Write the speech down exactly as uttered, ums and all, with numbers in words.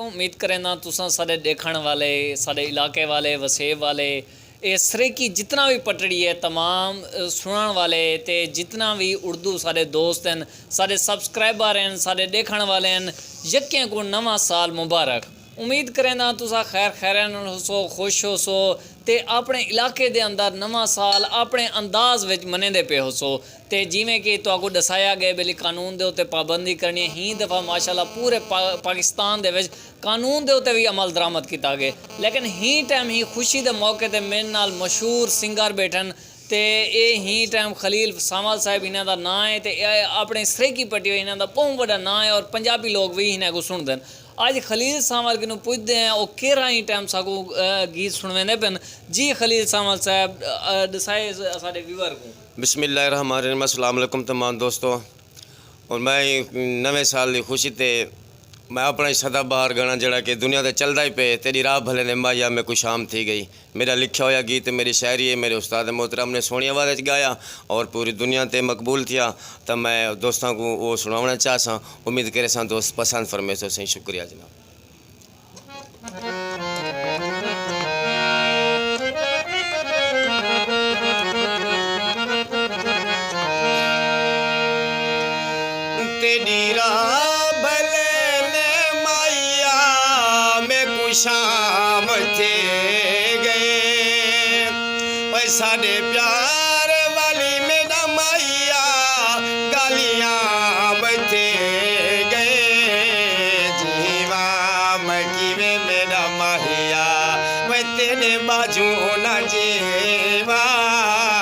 امید کرینداں تساں ساݙے ݙیکھݨ والے، ساݙے علاقے والے، وسیب والے، اے سرائیکی جتنا وی پٹڑی ہے، تمام، اے، سݨݨ والے تے جتنا وی اردو ساݙے دوست ہن، ساݙے سبسکرائبر ہن، ساݙے ݙیکھݨ والے ہن، یکیں کوں نواں سال مبارک۔ امید کرینداں تساں خیر خیریت نال ہوسو، خوش ہوسو تے اپݨے علاقے دے اندر نواں سال اپݨے انداز وچ منیندے پئے ہوسو۔ تے جیویں کہ تہاکوں ݙسایا ڳئے، بھلی قانون دے اتے پابندی کرݨی ہے۔ ہیں دفعہ ماشاءاللہ پورے پا-، پاکستان دے وچ قانون دے اتے وی عمل درآمد کیتا ڳئے، لیکن ہیں ٹائم ہیں خوشی دے موقع تے میݙے نال مشہور سنگر ٻیٹھن۔ تے اے ہیں ٹائم خلیل سانول صاحب انہاں دا ناں ہے تے اے اپݨے سرائیکی پٹی وچ انہاں دا ٻہوں وݙا ناں ہے اور پنجابی لوگ وی انہاں کوں سݨدن۔ اڄ خلیل سانول کنوں پچھدے ہیں، او کیرھا ہیں ٹائم ساکوں، اے، گیت سݨویندے پن۔ جی خلیل سانول صاحب، اے، ݙسائے اساݙے ویور کوں۔ بسم اللہ الرحمن الرحیم۔ السلام علیکم تمام دوستو۔ اور میں نویں سال دی خوشی تے میں اپݨا ہی سدا بہار گانا، جیڑھا کہ دنیا تے چلدا ہی پئے، تیݙی راہ بھلے نے ماہیا میکوں شام تھی ڳئی۔ میݙا لکھیا ہویا گیت، میݙی شاعری ہے، میݙے استاد محترم نے سوہݨی آواز وچ ڳایا اور پوری دنیا تے مقبول تھیا۔ تاں میں دوستاں کوں او سݨاوݨا چاہساں۔ امید کریساں دوست پسند فرمیسو سئیں۔ شکریہ جناب۔ تیݙی راہ بھلے نے ماہیا میکوں شام تھی ڳئی۔ اوئے ساݙے پیار والی میݙا ماہیا ڳالھیاں تھی ڳئی۔ جیواں میں کیویں میݙا ماہیا، میں تیݙے ٻاجھوں نہ جیواں۔